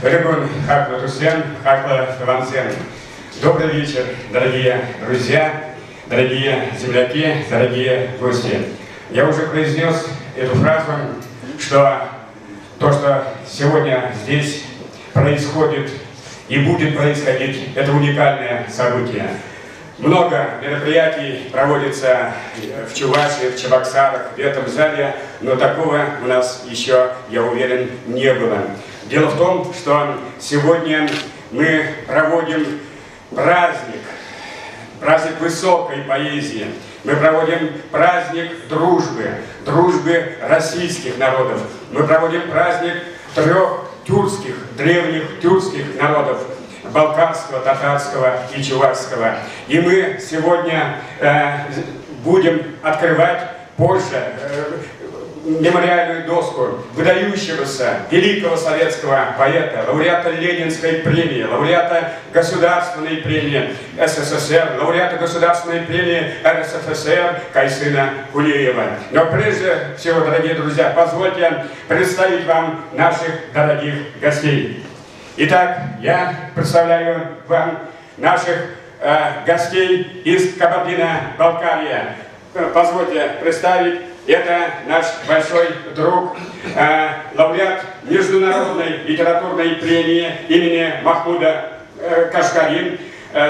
Ырӑ хаклӑ туссем, хаклӑ тӑвансем. Добрый вечер, дорогие друзья, дорогие земляки, дорогие гости. Я уже произнес эту фразу, что то, что сегодня здесь происходит и будет происходить, это уникальное событие. Много мероприятий проводится в Чувашии, в Чебоксарах, в этом зале, но такого у нас еще, я уверен, не было. Дело в том, что сегодня мы проводим праздник, праздник высокой поэзии. Мы проводим праздник дружбы, дружбы российских народов. Мы проводим праздник трех тюркских, древних тюркских народов – балкарского, татарского и чувашского. И мы сегодня будем открывать позже мемориальную доску выдающегося великого советского поэта, лауреата Ленинской премии, лауреата Государственной премии СССР, лауреата Государственной премии РСФСР Кайсына Кулиева. Но прежде всего, дорогие друзья, позвольте представить вам наших дорогих гостей. Итак, я представляю вам наших гостей из Кабардино-Балкария. Позвольте представить, это наш большой друг, лауреат Международной литературной премии имени Махмуда Кашгари,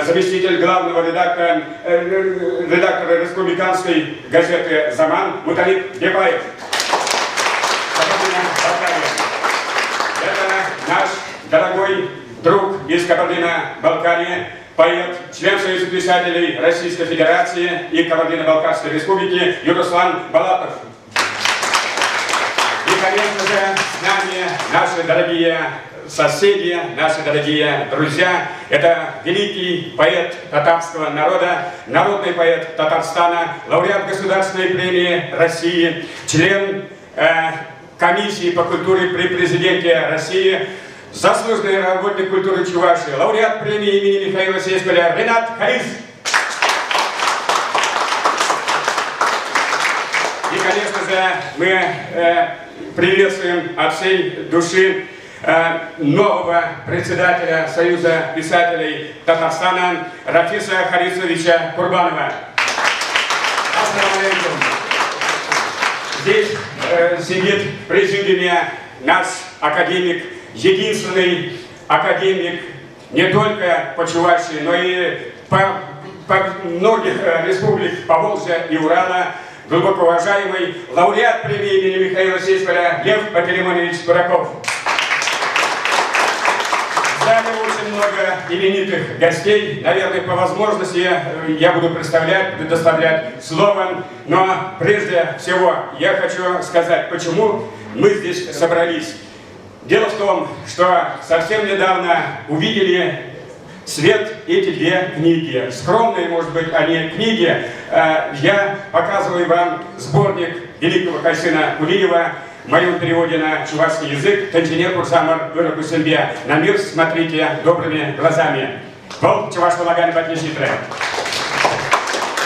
заместитель главного редактора, редактора республиканской газеты «Заман» Муталип Бепаев. Это наш дорогой друг из Кабардино-Балкарии, поэт, член Союза писателей Российской Федерации и Кабардино-Балкарской Республики Юруслан Балатов. И, конечно же, с нами наши дорогие соседи, наши дорогие друзья. Это великий поэт татарского народа, народный поэт Татарстана, лауреат Государственной премии России, член комиссии по культуре при президенте России, заслуженный работник культуры Чувашии, лауреат премии имени Михаила Сеспеля Ренат Харис. И, конечно же, мы приветствуем от всей души нового председателя Союза писателей Татарстана Рафиса Харисовича Курбанова. Здесь сидит в президиуме наш академик, единственный академик не только по Чувашии, но и по многих республик Поволжья и Урала, глубоко уважаемый лауреат премии имени Михаила Сеспеля Лев Пантелеймонович Кураков. В зале очень много именитых гостей. Наверное, по возможности я буду представлять, предоставлять слово. Но прежде всего я хочу сказать, почему мы здесь собрались. Дело в том, что совсем недавно увидели свет эти две книги. Скромные, может быть, они книги. Я показываю вам сборник великого Кайсына Кулиева в моем переводе на чувашский язык «Тӗнчене курсамӑр ырӑ куҫсемпе». На мир смотрите добрыми глазами. Вӑл чӑваш вулаканӗ патне ҫитрӗ.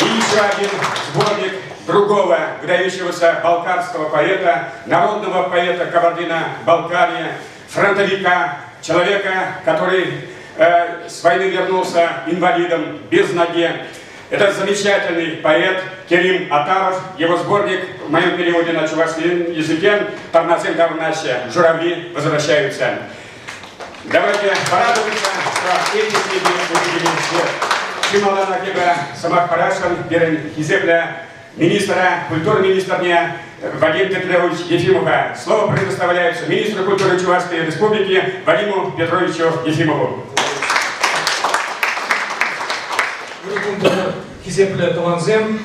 И еще один сборник другого выдающегося балкарского поэта, народного поэта Кабардино-Балкарии, фронтовика, человека, который с войны вернулся инвалидом, без ноги. Это замечательный поэт Керим Атаров. Его сборник в моем переводе на чувашском языке «Тӑрнасем таврӑнаҫҫӗ. Журавли возвращаются». Давайте порадуемся, что эти книги увидели свет. Чи малтанах эпӗ сӑмах парасшӑн пирӗн хисеплӗ министра, культура министрне Вадим Петрович Ефимова. Слово предоставляется министру культуры Чувашской Республики Вадиму Петровичу Ефимову. Хисеплӗ тӑвансем,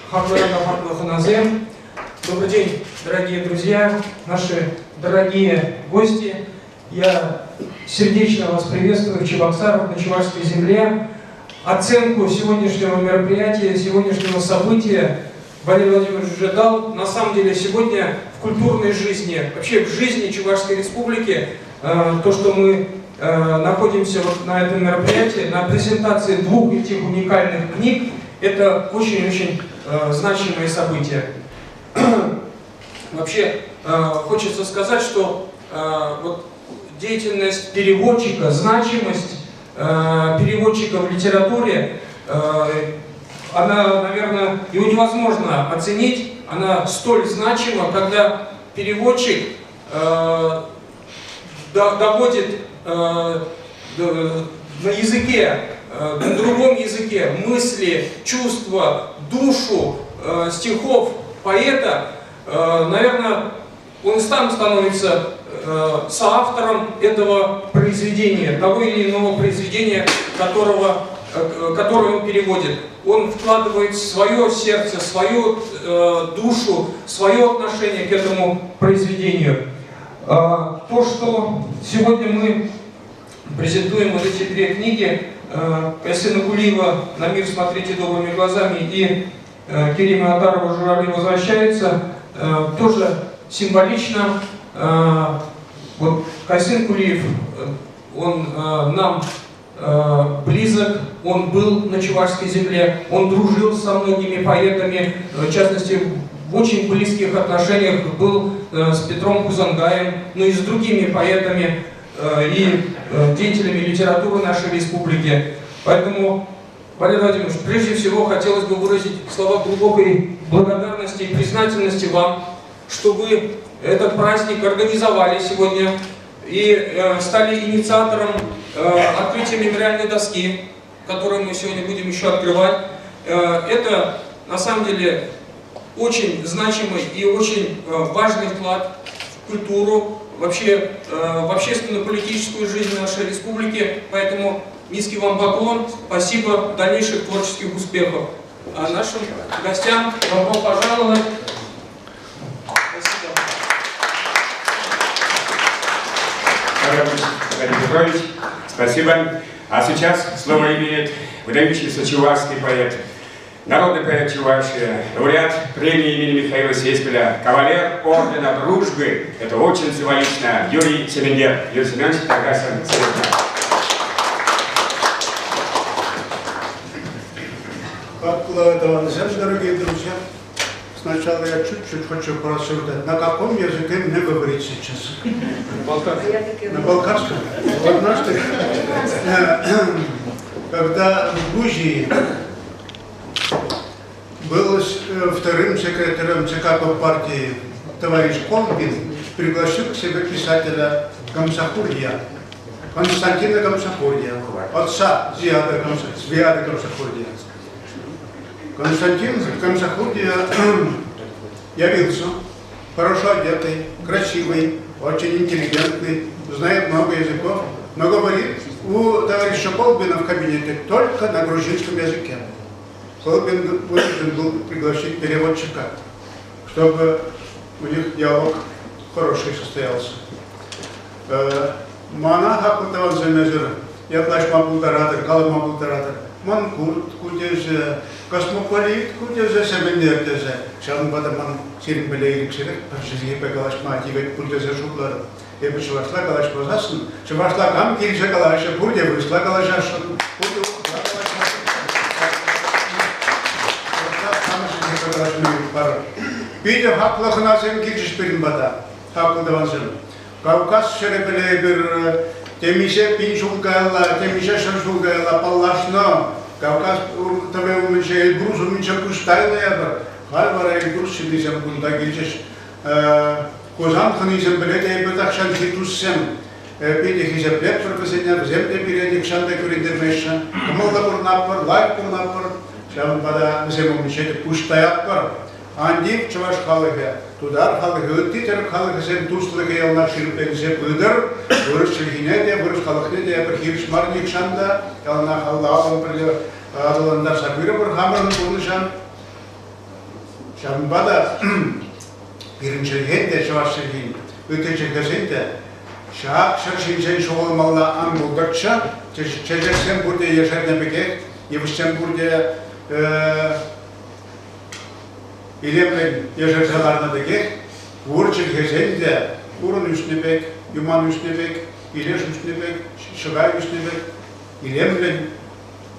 хаклӑ хаклӑ хӑнасем. Добрый день, дорогие друзья, наши дорогие гости. Я сердечно вас приветствую в Чебоксарах, на Чувашской земле. Оценку сегодняшнего мероприятия, сегодняшнего события Валерий Владимирович уже дал. На самом деле сегодня в культурной жизни, вообще в жизни Чувашской Республики, то, что мы находимся вот на этом мероприятии, на презентации двух этих уникальных книг, это очень-очень значимые события. Вообще, хочется сказать, что вот деятельность переводчика, значимость переводчика в литературе, она, наверное, его невозможно оценить, она столь значима, когда переводчик доводит на языке, на другом языке мысли, чувства, душу стихов поэта, наверное, он сам становится соавтором этого произведения, того или иного произведения, которое он переводит. Он вкладывает свое сердце, свою душу, свое отношение к этому произведению. То, что сегодня мы презентуем вот эти две книги, Кайсына Кулиева «На мир смотрите добрыми глазами» и Керима Отарова «Журавли возвращаются», тоже символично. Вот Кайсын Кулиев, он нам близок, он был на Чувашской земле, он дружил со многими поэтами, в частности, в очень близких отношениях был с Петром Хузангаем, но и с другими поэтами и деятелями литературы нашей республики. Поэтому, Валерий Владимирович, прежде всего хотелось бы выразить слова глубокой благодарности и признательности вам, что вы этот праздник организовали сегодня и стали инициатором открытия мемориальной доски, которую мы сегодня будем еще открывать. Это, на самом деле, очень значимый и очень важный вклад в культуру, вообще в общественно-политическую жизнь нашей республики. Поэтому низкий вам поклон, спасибо, дальнейших творческих успехов. А нашим гостям добро пожаловать. Спасибо. Владимир Петрович, спасибо. А сейчас слово имеет выдающийся чувашский поэт, народный поэт Чувашии, лауреат премии имени Михаила Сеспеля, кавалер Ордена Дружбы, это очень символично, Юрий Семендер. Юрий Семенович, приглашаем сегодня. Дорогие друзья, сначала я чуть-чуть хочу порассуждать, на каком языке мне говорить сейчас? На балкарском. Однажды, когда в Грузии был вторым секретарем ЦК партии товарищ Колбин, пригласил к себе писателя Гамсахурдия, Константина Гамсахурдия, отца Звиада Гамсахурдия. Константин Гамсахурдия явился, хорошо одетый, красивый, очень интеллигентный, знает много языков, но говорит у товарища Колбина в кабинете только на грузинском языке. Колбин вынужден был пригласить переводчика, чтобы у них диалог хороший состоялся. Мана хакутаван земезер, ятлашма булдаратор, калма булдаратор, манкурт кудезе, космополит кудезе, семенердезе. Шан бадаман сирин белейриксерек, паршизге пегалашма тивет кудезе шутлар. Эпи чувашла калашмазасын, чувашла кам килше калаша, пурде высла калашашын, пурде Питӗ хаклӑ хӑнасем килчӗҫ пирӗн пата, хаклӑ тӑвансем. Кавказ ҫӗрӗпеле эпир темиҫе пин ҫул каялла, темиҫе ҫӗр ҫул каялла паллашнӑ. Кавказ тӑвӗ умӗнче, Эльбрус умӗнче пуҫ тайнӑ эпир. Халь вара Эльбрус ҫыннисем кунта килчӗҫ. Хусан хӑнисем пӗле те эпир тахҫанхи туссем. Питӗ хисеплетпӗр вӗсене, вӗсем те пире нихҫан та кӳрентермеҫҫӗ. Кӑмӑллӑ пурӑнатпӑр, лайӑх пурӑнатпӑр. Ҫавӑнпа та вӗсем умӗнче те пуҫ таятпӑр. Ан тив чӑваш халӑхӗ, тутар халӑхӗ, ытти тӗрӗк халӑхӗсен туслӑхӗ яланах ҫирӗпленсе пытӑр. Вырӑс чӗлхине те, вырӑс халӑхне те эпир хирӗҫ мар нихҫан та, яланах алла-аллӑн пӗрле аталантарса пырӑпӑр хамӑрӑн пурнӑҫа. Ҫавӑнпа та пирӗн чӗлхен те, чӑваш чӗлхин, ытти чӗлхесен те ҫак ҫӗр ҫинчен ҫухалмалла ан пултӑрччӗ. Чечексем пурте ешернӗ пекех, йывӑҫсем пурте илемлӗн ешерсе ларнӑ пекех, пур чӗлхесен те хурӑн ӳснӗ пек, юман ӳснӗ пек, пилеш ӳснӗ пек, ҫӑка ӳснӗ пек илемлӗн,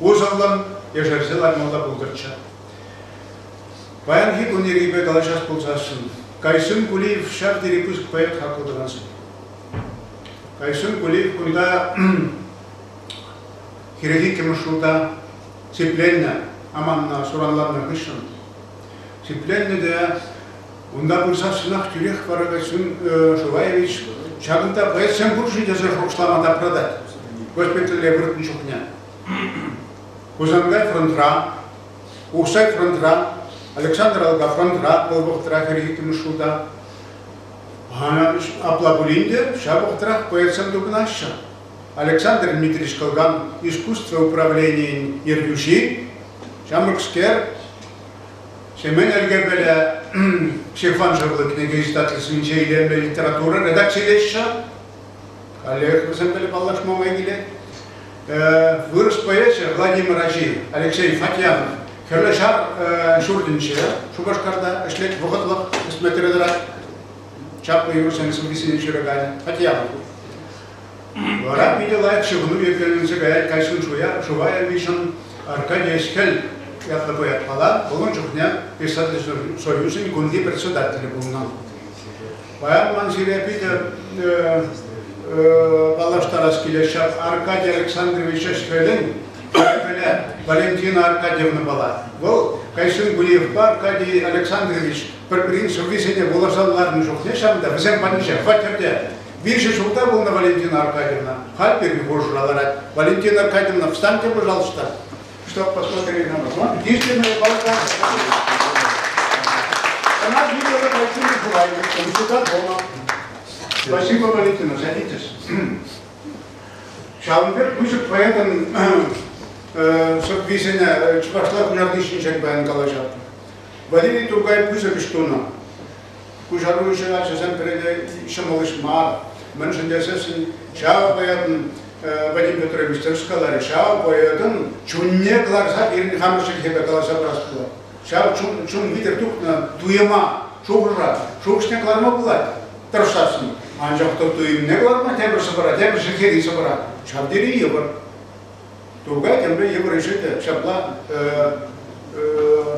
усӑллӑн ешерсе лармалла пултӑрччӗ. Паянхи кун йӗркипе калаҫас пулсассӑн, Кайсын Кулиев ҫав тери пысӑк поэт хаклӑ тӑвансем. Кайсын Кулиев кунта хирӗҫ ҫулта сипленнӗ, аманнӑ, суранланнӑ хыҫҫӑн. Сипленнӗ те унта пырсассӑнах тӳрех вара Кайсын Шуваевич ҫакӑнта поэтсем пур-ши тесе шухӑшлама тапратать госпитале выртнӑ чухне. Хусанкай фронтра, Ухсай фронтра, Александр Алга фронтра вӑл вӑхӑтра 42-мӗш ҫулта. Апла пулин те ҫав вӑхӑтрах поэтсем тупӑнаҫҫӗ. Александр Дмитриевич Кӑлкан искусство управленийӗн ертӳҫи, ҫамрӑкскер, Семен Элкерпеле Ҫехван Шӑрлӑ кӗнеке издательствинче илемлӗ литература редакцилеҫҫӗ. Каллех вӗсемпе паллашма май килет. Вырӑс поэчӗ Владимир Ачи Алексей Фатьянов Хӗрлӗ Ҫар ҫуртӗнче Шупашкарта ӗҫлет, вӑхӑтлӑх хӗсметре тӑрать. Чаплӑ юрӑсен сӑввисене ҫыраканӗ Фатьянов. Вара питӗ лайӑх ҫыхӑну йӗркеленсе каять Кайсын Шуваевичӑн Аркадий Ӗҫхӗл ятлӑ поэтпала, вӑл ун чухне Писатель союзӗн кунти председателӗ пулнӑ. Паян ман сире питӗ паллаштарас килет ҫак Аркадий Александрович Ӗҫхӗлӗн Валентина Аркадьевнӑпала. Вӑл Кайсын Гулиевпа Аркадий Александрович пӗр-пӗрин сӑввисене вуласа ларнӑ чухне ҫавӑнта вӗсем патӗнче хваттерте виҫӗ ҫулта пулнӑ Валентина Аркадьевна. Халь пирӗн хушӑра ларать. Валентина Аркадьевна, встаньте, пожалуйста, чтоб посмотрели на вас. Единственная балка. Она видела Валентина Николаевна, он сюда дома. Спасибо, Валентина, садитесь. Ҫавӑн пек пысӑк поэтӑн сӑввисене чӑвашла куҫарни ҫинчен паян калаҫатпӑр. Валерий Туркай пысӑк ӗҫ тунӑ. Куҫару ӗҫӗ ачасем пӗрре ҫӑмӑл ӗҫ мар. Мӗншӗн тесессӗн ҫав поэтӑн Вадим Петрович тӗрӗс каларӗ, ҫав поэтӑн чунне кӑларса пирӗн хамӑр чӗлхепе каласа парас пулать. Ҫав чун, чун витӗр тухнӑ туйӑма, шухӑша, шухӑшне кӑларма пулать тӑрӑшсассӑн. Анчах та туйӑмне кӑларма тепӗр сӑвӑра, тепӗр чӗлхери сӑвӑра ҫав тери йывӑр. Туркай темле йывӑр ӗҫе те ҫапла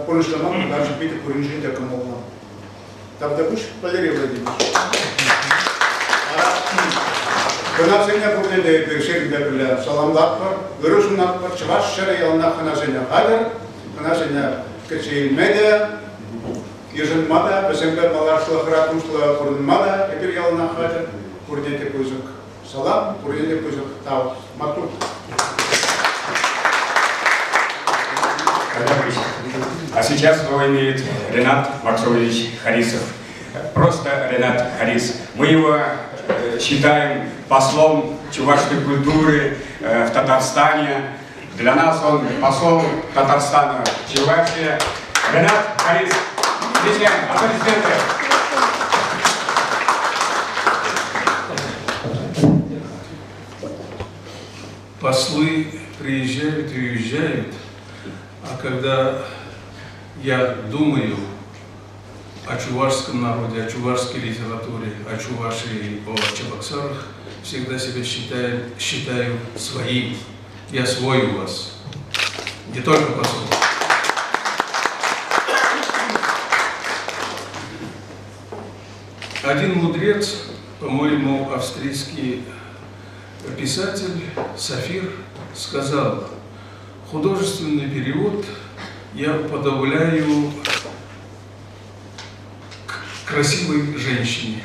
пурнӑҫлама пултарчӗ питӗ пуриншӗн те кӑмӑллӑ. Тавтапуҫ, Валерий Владимирович. Хӑнасене пурне те эпир сирӗнпе пӗрле саламлатпӑр, ырӑ сунатпӑр. Чӑваш ҫӗрӗ яланах хӑнасене хатӗр. Хӑнасене кӗтсе илме те, йышӑнма та, вӗсемпе малашлӑхра туслӑ пурӑнма та эпир яланах хатӗр. Пурне те пысӑк салам, пурне те пысӑк тав. Маттур. А сейчас слово имеет Ренат Максимович Харисов. Просто Ренат Харис. Мы его считаем послом чувашской культуры в Татарстане. Для нас он посол Татарстана в Чувашии. Ренат Харис. Встречаем. Аплодисменты. Послы приезжают и уезжают, а когда я думаю о чувашском народе, о чувашской литературе, о Чувашии, о Чебоксарах, всегда себя считаю своим. Я свой у вас. Не только посол. Один мудрец, по-моему, австрийский писатель Сафир, сказал: художественный перевод я уподобляю к красивой женщине.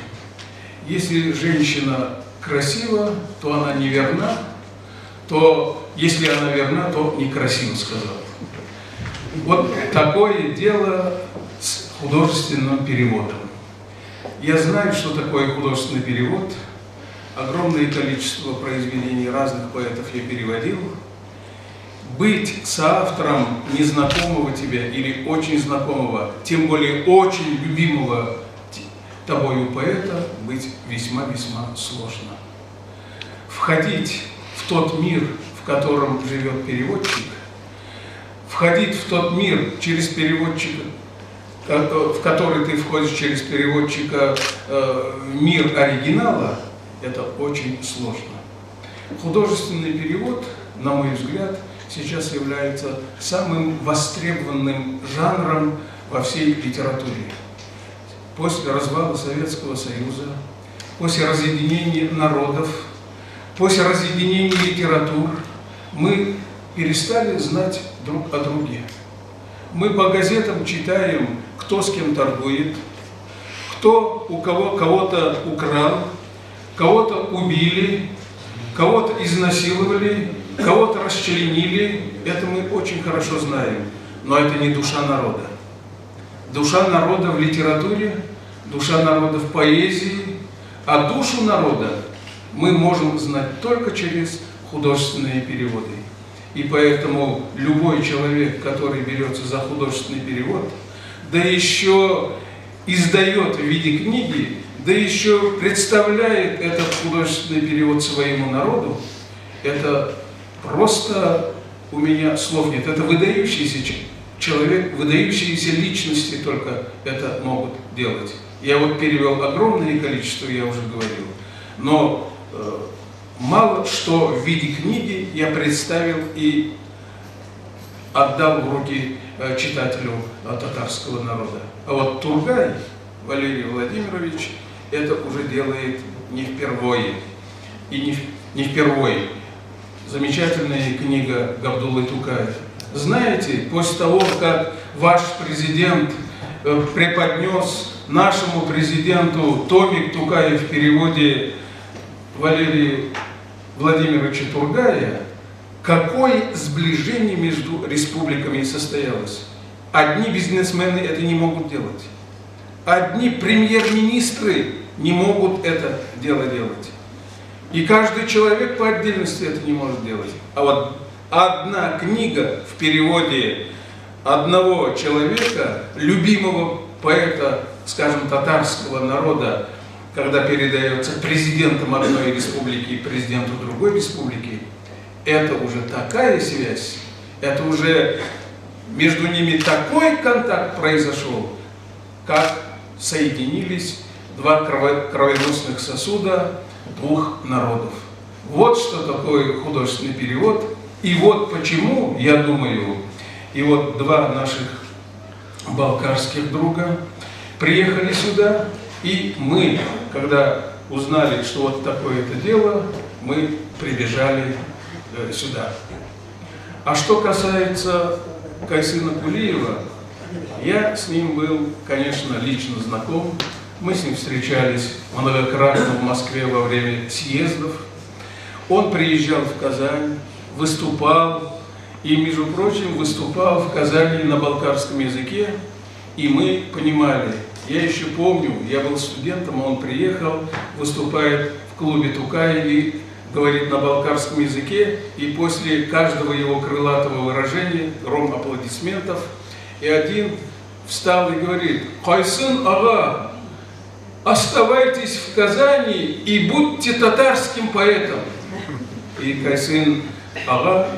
Если женщина красива, то она неверна, то если она верна, то некрасиво, сказал. Вот такое дело с художественным переводом. Я знаю, что такое художественный перевод. Огромное количество произведений разных поэтов я переводил. Быть соавтором незнакомого тебе или очень знакомого, тем более очень любимого тобою поэта, быть весьма-весьма сложно. Входить в тот мир, в котором живет переводчик, входить в тот мир через переводчика, в который ты входишь через переводчика, мир оригинала, это очень сложно. Художественный перевод, на мой взгляд, сейчас является самым востребованным жанром во всей литературе. После развала Советского Союза, после разъединения народов, После разъединения литератур мы перестали знать друг о друге. Мы по газетам читаем, кто с кем торгует, кто у кого кого-то украл, кого-то убили, кого-то изнасиловали, кого-то расчленили. Это мы очень хорошо знаем. Но это не душа народа. Душа народа в литературе, душа народа в поэзии, а душу народа мы можем знать только через художественные переводы. И поэтому любой человек, который берется за художественный перевод, да еще издает в виде книги, да еще представляет этот художественный перевод своему народу, это просто у меня слов нет. Это выдающийся человек, выдающиеся личности только это могут делать. Я вот перевел огромное количество, я уже говорил, но мало что в виде книги я представил и отдал в руки читателю татарского народа. А вот Тургай Валерий Владимирович это уже делает не впервые. И не впервые. Замечательная книга Габдуллы Тукая. Знаете, после того, как ваш президент преподнес нашему президенту томик Тукая в переводе Валерия Владимировича Тургая, какое сближение между республиками состоялось? Одни бизнесмены это не могут делать. Одни премьер-министры не могут это дело делать. И каждый человек по отдельности это не может делать. А вот одна книга в переводе одного человека, любимого поэта, скажем, татарского народа, когда передается президентом одной республики и президенту другой республики, это уже такая связь, это уже между ними такой контакт произошел, как соединились два кровеносных сосуда двух народов. Вот что такое художественный перевод. И вот почему, я думаю, и вот два наших балкарских друга приехали сюда, и мы, когда узнали, что вот такое это дело, мы прибежали сюда. А что касается Кайсына Кулиева, я с ним был, конечно, лично знаком. Мы с ним встречались многократно в Москве во время съездов. Он приезжал в Казань, выступал, и, между прочим, выступал в Казани на балкарском языке, и мы понимали. Я еще помню, я был студентом, он приехал, выступает в клубе Тукая и говорит на балкарском языке, и после каждого его крылатого выражения гром аплодисментов, и один встал и говорит: «Кайсын ага, оставайтесь в Казани и будьте татарским поэтом». И Кайсын ага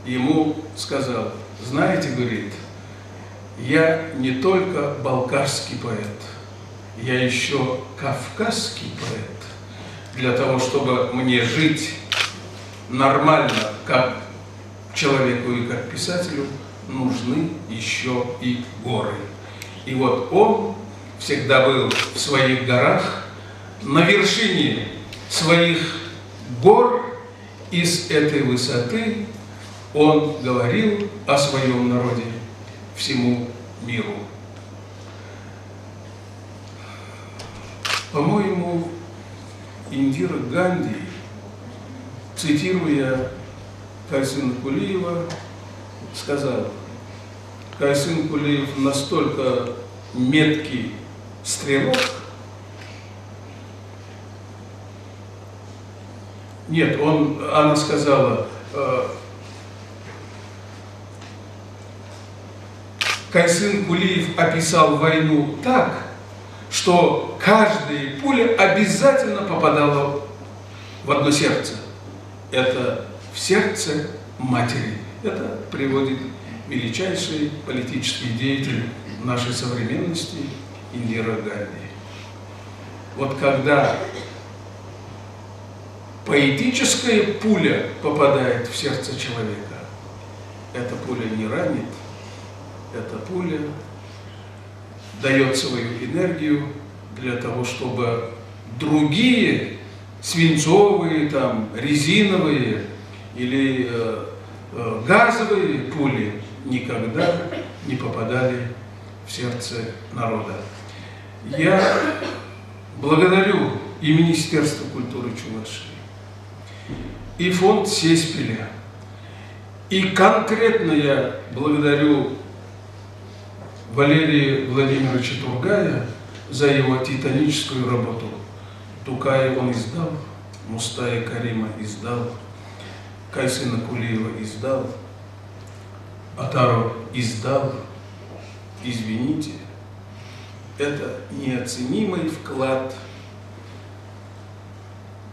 ему сказал: знаете, говорит, я не только балкарский поэт, я еще кавказский поэт. Для того, чтобы мне жить нормально как человеку и как писателю, нужны еще и горы. И вот он всегда был в своих горах, на вершине своих гор, и с этой высоты он говорил о своем народе всему миру. По-моему, Индира Ганди, цитируя Кайсына Кулиева, сказала: Кайсын Кулиев настолько меткий стрелок. Нет, она сказала, Кайсын Кулиев описал войну так, что каждая пуля обязательно попадала в одно сердце. Это в сердце матери. Это приводит величайший политический деятель нашей современности Индира Ганди. Вот когда поэтическая пуля попадает в сердце человека, эта пуля не ранит, эта пуля дает свою энергию для того, чтобы другие свинцовые, там, резиновые или газовые пули никогда не попадали в сердце народа. Я благодарю и Министерство культуры Чувашии, и фонд Сеспеля, и конкретно я благодарю Валерия Владимировича Тургая за его титаническую работу. Тукая он издал, Мустая Карима издал, Кайсына Кулиева издал, Атарова издал. Извините, это неоценимый вклад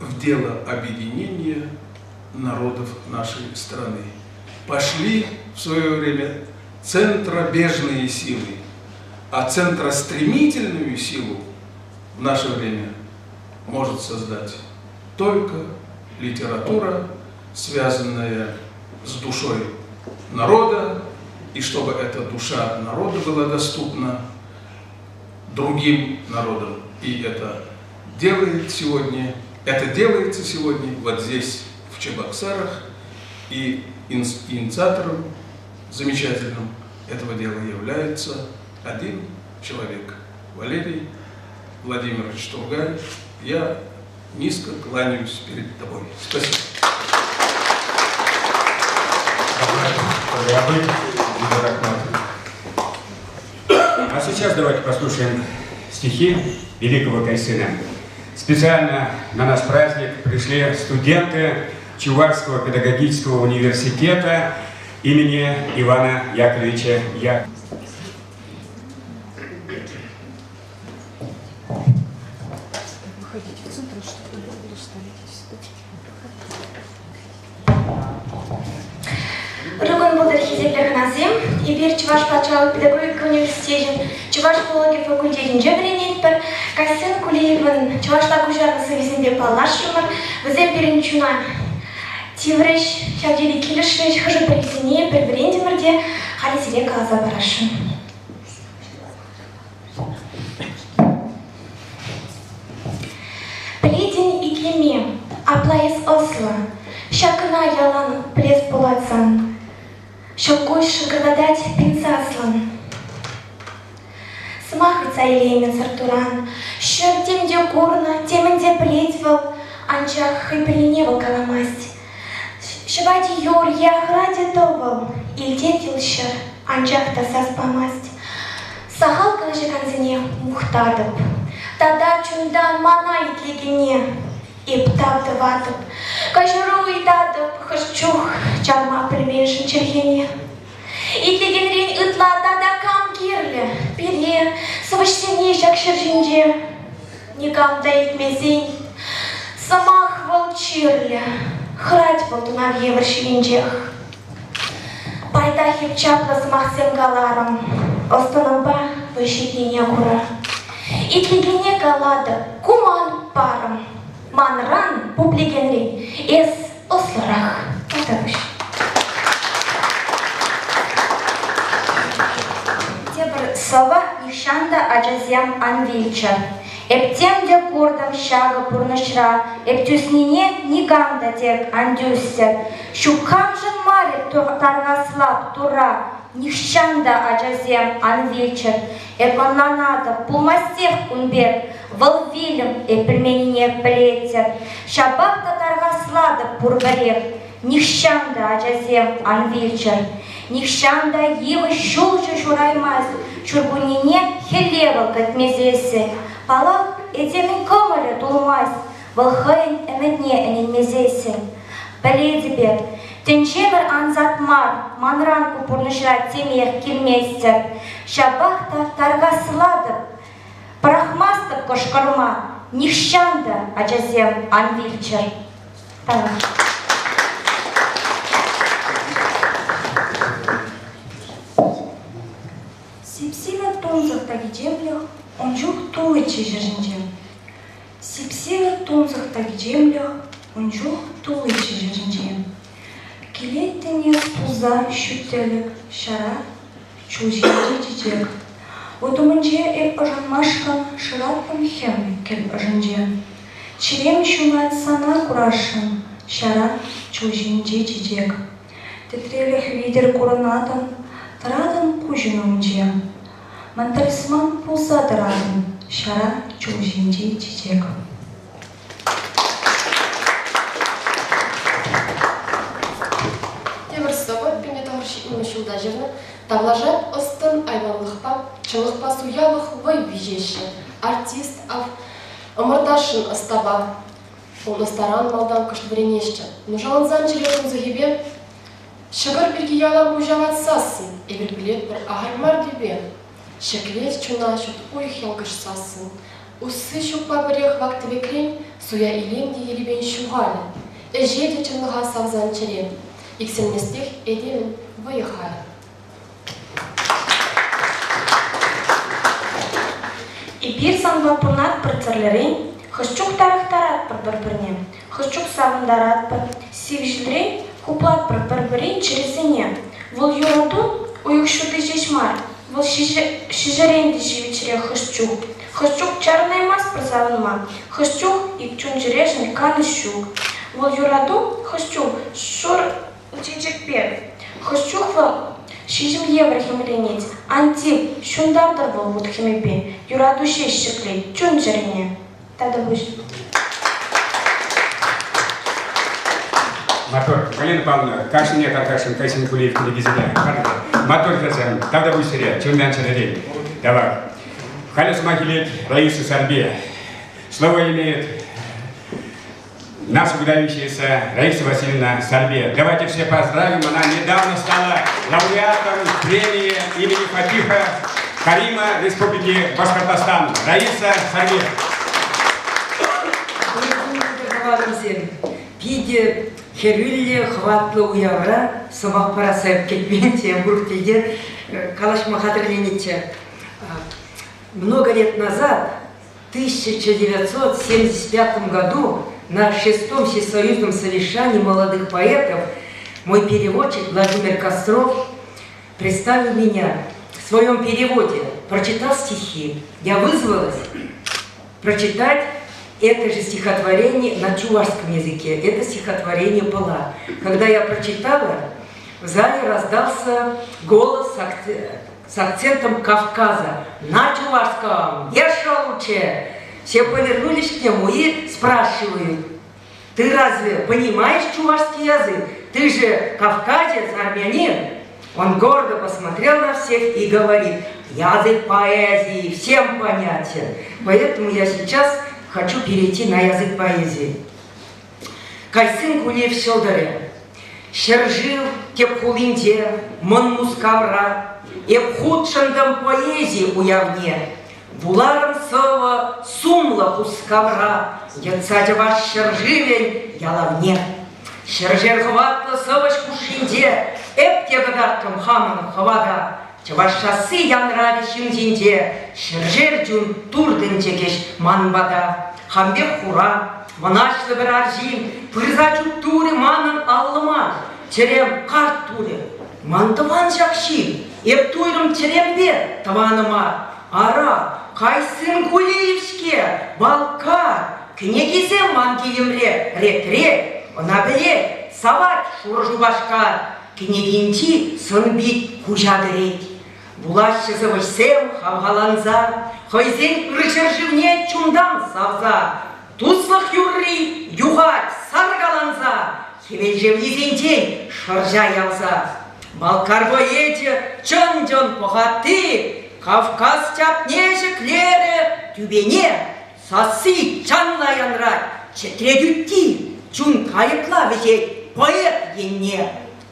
в дело объединения народов нашей страны. Пошли в свое время центробежные силы, а центростремительную силу в наше время может создать только литература, связанная с душой народа, и чтобы эта душа народа была доступна другим народам. И это делает сегодня, это делается сегодня вот здесь, в Чебоксарах, и инициатором замечательным этого дела является один человек, Валерий Владимирович Тургай. Я низко кланяюсь перед тобой. Спасибо. А сейчас давайте послушаем стихи великого Кайсына. Специально на наш праздник пришли студенты Чувашского педагогического университета имени Ивана Яковлевича Я. Выходите в центр, чтобы Ырӑ пултӑр хисеплӗ хӑнасем. Эпир Чӑваш патшалӑх педагогика университечӗн чӑваш филологи факультетӗнче вӗренетпӗр. Кайсын Кулиевӑн чӑвашла куҫарнӑ сӑввисемпе паллашрӑмӑр. Вӗсем пирӗн чуна тиврӗҫ, ҫав тери килӗшрӗҫ. Хӑшӗ-пӗрисене пӗр вӗрентӗмӗр те халӗ сире каласа парасшӑн. Пӗлетӗн итлеме, апла эс ӑслӑ, ҫакна ялан пӗлес пулать сан. Ҫӑлкуҫ шӑнкӑртатать пин саслӑн. Сӑмах ыйтса илеймӗн сӑрт-туран. Ҫӗр тем те курнӑ, темӗн те пӗлет вӑл, анчах хӑй пӗлнине вӑл каламасть. Ҫӑвать юр е ахӑрать тӑвӑл, илтет вӑл ҫӗр, анчах та сас памасть. Сахал калаҫакансене мухтатӑп. Тата чунтан мана итлекене эп тав тӑватӑп. Каҫару ыйтатӑп хӑш чух чарма пӗлменшӗн чӗлхене. Итлекенрен ытла тата кам кирлӗ пире, сӑвӑҫсене ҫак ҫӗр ҫинче? Никам та илтмесен, сӑмах вӑл чирлӗ, хӑрать вӑл тунав евӗр ҫийӗнчех. Пайтах эп чаплӑ сӑмахсем каларӑм, ӑс-тӑнӑмпа вӑй ҫитнине кура. Итлекене калатӑп, ку ман парӑм, манран пуплекенрен эс ӑслӑрах тата пуҫ. Тепӗр сӑвӑ нихҫан та ачасем ан вилччӗр. Эп тем те куртӑм ҫакӑ пурнӑҫра, эп тӳснине никам та тек ан тӳстӗр. Ҫук камшӑн мар эп тархаслап Турра, нихҫан та ачасем ан вилччӗр. Эп ӑнланатӑп, пулмастех кун пек, вӑл вилӗм эп пӗлменнине пӗлетӗп. Ҫапах та тархаслатӑп пурпӗрех, нихҫан та ачасем ан вилччӗр. Нихҫан та йывӑҫ ҫулҫӑ ҫураймасть, ҫуркуннене хӗлле вӑл кӗтмесессӗн. Паллах, этемӗн кӑмӑлӗ тулмасть, вӑл хӑйӗн ӗмӗтне ӗненмесессӗн. Пӗлетӗп эп, тӗнчемӗр ансат мар, манран ку пурнӑҫра темех килместӗр. Ҫапах та тархаслатӑп, пӑрахмастӑп кӑшкӑрма, нихҫан та ачасем ан вилччӗр. Тавах. Сип-сивӗ тунсӑх та кичемлӗх ун чух тулличчӗ ҫӗр ҫинче. Сип-сивӗ тунсӑх та кичемлӗх ун чух тулличчӗ ҫӗр ҫинче. Килеттӗн эс пулса ҫут тӗлӗк, ҫара, чул ҫинче чечек. Вут умӗнче эп ӑшӑнмашкӑн шыраттӑм хӗм кӗл ӑшӗнче. Чӗрем ҫунать сана курасшӑн, ҫара чул ҫинче чечек. Тӗтрелӗх витӗр курӑнатӑн, тӑратӑн куҫӑн умӗнче. Ман талисман пулса тӑратӑн, ҫара чул ҫинчи чечек. Тепӗр сӑвӑ 1970 ҫулта ҫырнӑ Тавлашать ӑс-тӑн айванлӑхпа, чӑнлӑхпа суялӑх вӑй виҫеҫҫӗ. Артист ав ӑмӑртасшӑн ӑстапа. Ун ӑстаран малтан кӑшт вӗренесчӗ. Нушалансан чӗре тунсӑхӗпе ҫӑкӑр пирки ялан пуҫа ватсассӑн эпир пӗлетпӗр ахаль мар тӳпе. Ҫӗклет чуна ҫут уйӑх ялкӑшсассӑн. Усси ҫукпа пӗрех вак-тӗвекрен суя илем те ерипен ҫухалӗ. Ӗҫе те чӑнлӑха савсан чӗре. Иксӗлместех этемӗн вӑйӗ-халӗ. Эпир санпа пурӑнатпӑр тӗрлӗрен, хӑш чух тарӑхтаратпӑр пӗр-пӗрне, хӑш чух савӑнтаратпӑр, сив ҫилрен хуплатпӑр пӗр-пӗрин чӗрисене. Вӑл юрату уйӑх ҫути ҫеҫ мар, вӑл ҫиҫӗрен те ҫивӗчрех хӑш чух. Хӑш чух чарӑнаймастпӑр савӑнма, хӑш чух ик чун-чӗрешӗн канӑҫ ҫук. Вӑл юрату хӑш чух шур чечек пек. Хӑш чух вӑл ҫиҫӗм евӗр хӗмленет, ан тив, ҫунтартӑр вӑл вут-хӗмӗпе, юрату ҫеҫ ҫӗклет чун-чӗрене. Тата пуҫ. Мотор, Галина Павловна, кашнине тархасшӑн Кайсын Кулиев кӗнекисене Мотор хӗрсем, тавта пуҫ сире, чунтан чӗререн. Давай. Халӗ сӑмах илет Раиса Сарби. Слово имеет наша выдающаяся Раиса Васильевна Сарби. Давайте все поздравим, она недавно стала лауреатом премии имени Фатиха Карима Республики Башкортостан. Раиса Сарби. Питӗ хӗрӳллӗ, хӑватлӑ уявра сӑмах парасса кӗтмен те, урӑх тӗлте калаҫма хатӗрленӗччӗ. Много лет назад, в 1975 году, на шестом всесоюзном совещании молодых поэтов мой переводчик Владимир Костров представил меня в своем переводе, прочитал стихи. Я вызвалась прочитать это же стихотворение на чувашском языке. Это стихотворение было. Когда я прочитала, в зале раздался голос с акцентом Кавказа. На чувашском, лучше. Все повернулись к нему и спрашивают, ты разве понимаешь чувашский язык? Ты же кавказец, армянин. Он гордо посмотрел на всех и говорит, язык поэзии всем понятен. Поэтому я сейчас хочу перейти на язык поэзии. Кайсын Кулиев ҫӑлтӑрӗ. Ҫӗршыв тӗп хулинче, Мӑн Мускавра, эп хутшӑнтӑм поэзи уявне. Вуларӑм сӑвӑ сумлӑ хускавра, йӑтса чӑваш ҫӗршывӗн ялавне. Ҫӗршер хӑватлӑ сӑвӑҫ хушшинче эп те кӑтартрӑм хамӑн хӑвата. Чӑваш шасси янрарӗ ҫын ҫинче, ҫӗршер чун туртӑнчӗ кӗҫ ман пата. Хам пек хура, мӑнаҫлӑ пӗр арҫын пырса чуптурӗ манӑн аллӑма, чӗрем карт турӗ. Ман тӑван ҫак ҫын, эп туйрӑм чӗремпе тӑванӑма. Ара, Кайсын Кулиев-ҫке, Балкар, кӗнекисем ман килӗмре ретре, ӑна пӗлет, савать шурӑ Шупашкар. Кӗнекинчи сӑн-пит куҫа кӗрет. Вулаҫҫӗ сӑвӑҫсем хавхаланса, хӑйсен ыр ҫӗршывне чунтан савса. Туслӑх юрри юхать саркаланса, хӗвел шевлисенчен шӑрҫа явса. Балкар поэчӗ чӑн-чӑн пӑхатти, Кавказ чапне ҫӗклерӗ тӳпене. Сасси чанла янрать, чӗтрет ӳтти, чун кайӑкла вӗҫет поэт енне.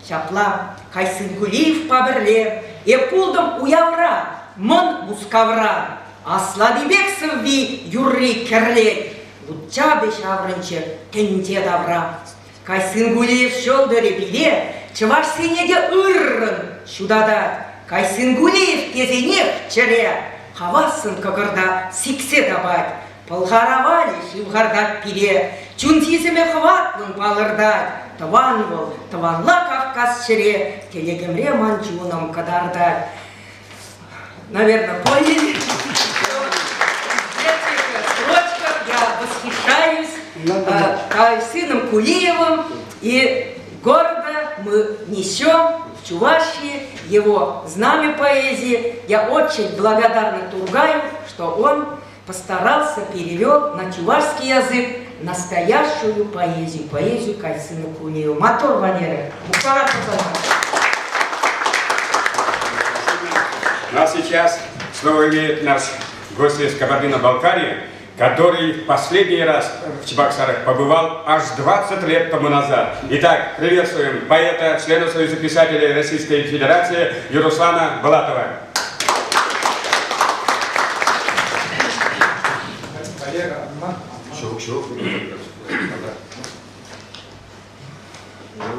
Ҫапла Кайсын Кулиевпа пӗрле эп пултӑм уявра, Мӑн Мускавра. Аслати пек сӑвви юрри кӗрлет, вут чапӗ ҫаврӑнчӗ тӗнче тавра. Кайсын Кулиев ҫӑлтӑрӗ пире чӑвашсене те ыррӑн ҫутатать. Кайсын Кулиев тесенех чӗре хавассӑн кӑкӑрта сиксе тапать. Пӑлхар авалӗ ҫывхартать пире, чун сисӗмӗ хӑватлӑн палӑртать. Тӑван вӑл, тӑванла Кавказ ҫӗре тӗлӗкӗмре ман чунӑм кӑтартать. Наверное, поняли. В этих строчках я восхищаюсь. Кайсыном Кулиевым и гордо мы несем в Чувашии его знамя поэзии. Я очень благодарна Тургаю, что он постарался, перевел на чувашский язык настоящую поэзию, поэзию Кайсына Кулиева. Мотор Валера. Ну а сейчас слово имеет наш гость из Кабардино-Балкарии, который в последний раз в Чебоксарах побывал аж 20 лет тому назад. Итак, приветствуем поэта, члена Союза писателей Российской Федерации Яруслана Балатова. Я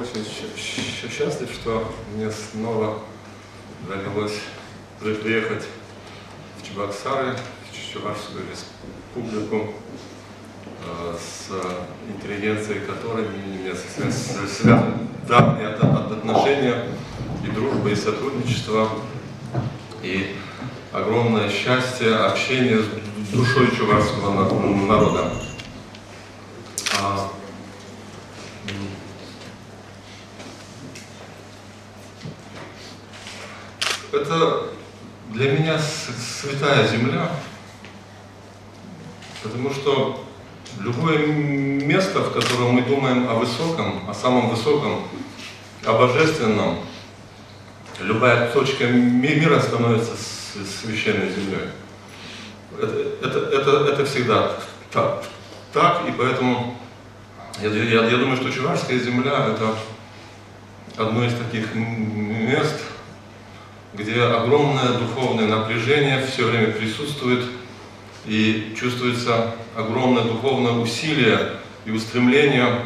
очень счастлив, что мне снова довелось приехать в Чебоксары, в Чувашскую республику, с интеллигенцией которой меня связаны давние отношения и дружба, и сотрудничество, и огромное счастье общения с душой чувашского народа. Это для меня святая земля, потому что любое место, в котором мы думаем о высоком, о самом высоком, о божественном, любая точка мира становится священной землей. Это всегда так, и поэтому я думаю, что Чувашская земля – это одно из таких мест, где огромное духовное напряжение все время присутствует и чувствуется огромное духовное усилие и устремление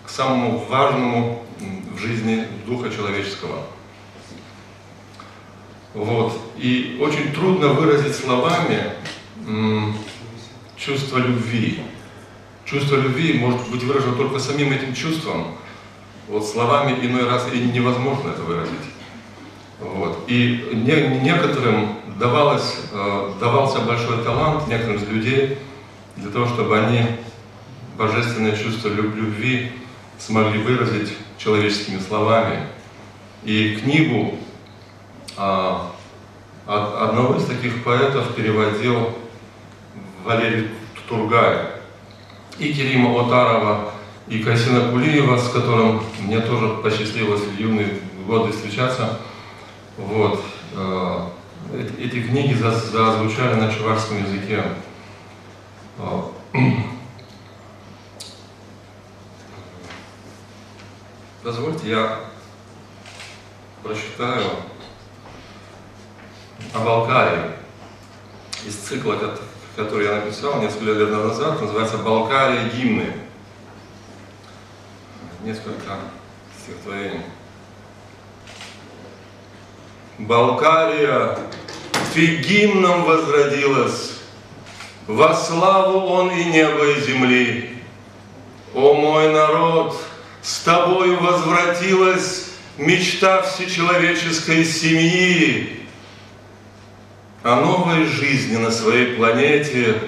к самому важному в жизни духа человеческого. Вот. И очень трудно выразить словами чувство любви. Чувство любви может быть выражено только самим этим чувством. Вот словами иной раз и невозможно это выразить. Вот. И некоторым давался большой талант, некоторым из людей, для того, чтобы они божественное чувство любви смогли выразить человеческими словами. И книгу одного из таких поэтов переводил Валерий Тургай, и Керима Отарова, и Кайсына Кулиева, с которым мне тоже посчастливилось в юные годы встречаться. Вот. Эти книги зазвучали на чувашском языке. Позвольте, я прочитаю о Балкарии из цикла, который я написал несколько лет назад, называется «Балкария. Гимны». Несколько стихотворений. Балкария, ты гимном возродилась, во славу он и небо, и земли. О мой народ, с тобою возвратилась мечта всечеловеческой семьи о новой жизни на своей планете,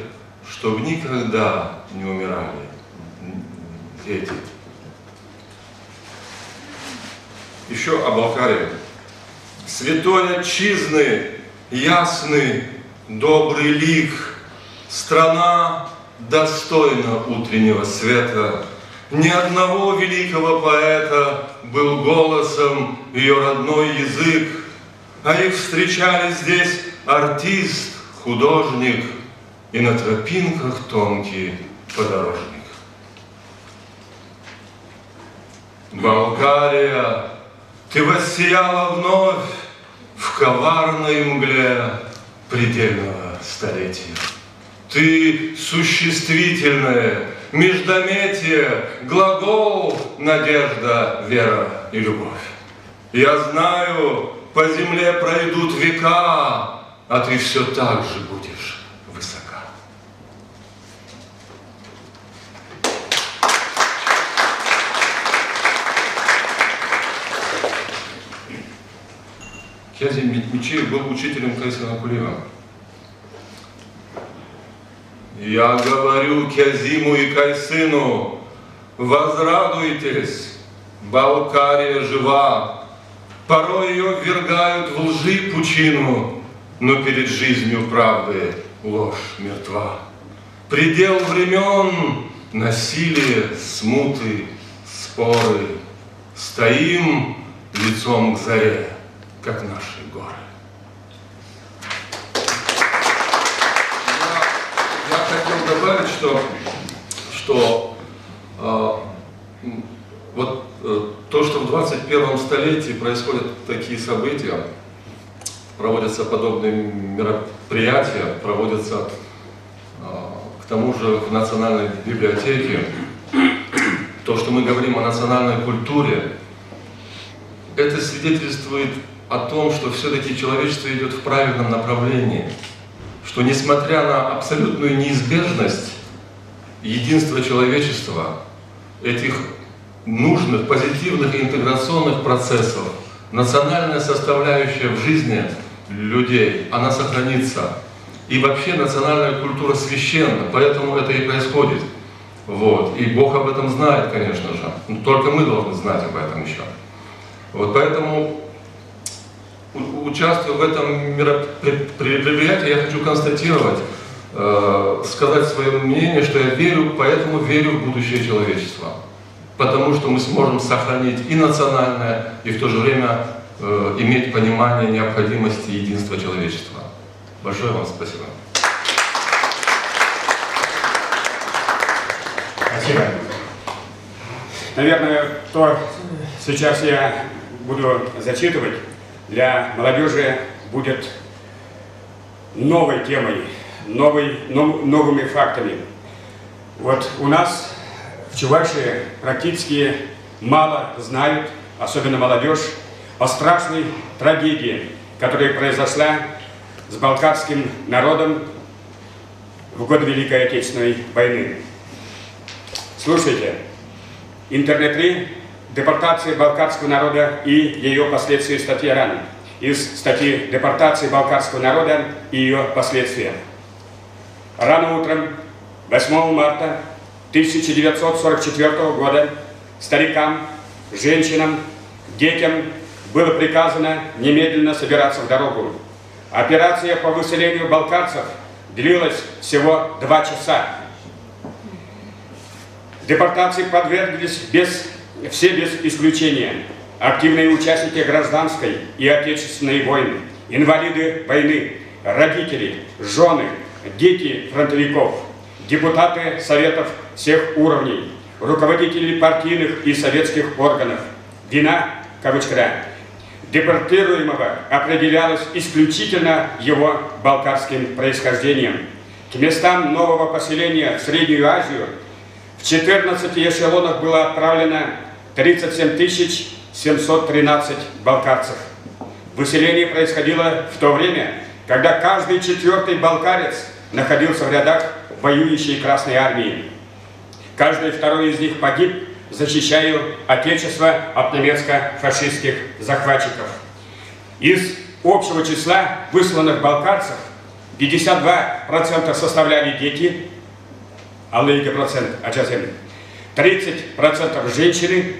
чтобы никогда не умирали дети. Еще о Балкарии. Святой отчизны, ясный, добрый лик, страна достойна утреннего света. Ни одного великого поэта был голосом ее родной язык, а их встречали здесь артист, художник и на тропинках тонкий подорожник. Балкария, ты воссияла вновь в коварной мгле предельного столетия. Ты существительное, междометие, глагол, надежда, вера и любовь. Я знаю, по земле пройдут века, а ты все так же будешь высока. Кязим Мечиев был учителем Кайсына Кулиева. Я говорю Кязиму и Кайсыну, Возрадуйтесь, Балкария жива. Порой ее ввергают в лжи пучину, но перед жизнью правды ложь мертва. Предел времен — насилие, смуты, споры. Стоим лицом к заре, как наши горы. Я хотел добавить, что вот то, что в 21 столетии происходят такие события, проводятся подобные мероприятия, проводятся к тому же в Национальной библиотеке, то, что мы говорим о национальной культуре, это свидетельствует о том, что все-таки человечество идет в правильном направлении, что несмотря на абсолютную неизбежность единства человечества, этих нужных, позитивных интеграционных процессов, национальная составляющая в жизни людей, она сохранится. И вообще национальная культура священна, поэтому это и происходит. Вот. И Бог об этом знает, конечно же. Но только мы должны знать об этом еще. Вот поэтому, участвуя в этом мероприятии, я хочу констатировать, сказать свое мнение, что я верю, поэтому верю в будущее человечества. Потому что мы сможем сохранить и национальное, и в то же время иметь понимание необходимости единства человечества. Большое вам спасибо. Спасибо. Наверное, то сейчас я буду зачитывать, для молодежи будет новой темой, новыми фактами. Вот у нас в Чувашии практически мало знают, особенно молодежь, о страшной трагедии, которая произошла с балкарским народом в годы Великой Отечественной войны. Слушайте, интернет-3 «Депортация балкарского народа и ее последствия» статьи РАН. Из статьи «Депортация балкарского народа и ее последствия». Рано утром 8 марта 1944 года старикам, женщинам, детям было приказано немедленно собираться в дорогу. Операция по выселению балкарцев длилась всего 2 часа. Депортации подверглись все без исключения. Активные участники гражданской и отечественной войны, инвалиды войны, родители, жены, дети фронтовиков, депутаты советов всех уровней, руководители партийных и советских органов. Вина, кавычка, депортируемого определялась исключительно его балкарским происхождением. К местам нового поселения в Среднюю Азию в 14 эшелонах было отправлено 37 713 балкарцев. Выселение происходило в то время, когда каждый 4-й балкарец находился в рядах воюющей Красной Армии. Каждый второй из них погиб, защищая Отечество от немецко-фашистских захватчиков. Из общего числа высланных балкарцев 52% составляли дети, аллейка процент ачасем, 30% женщины,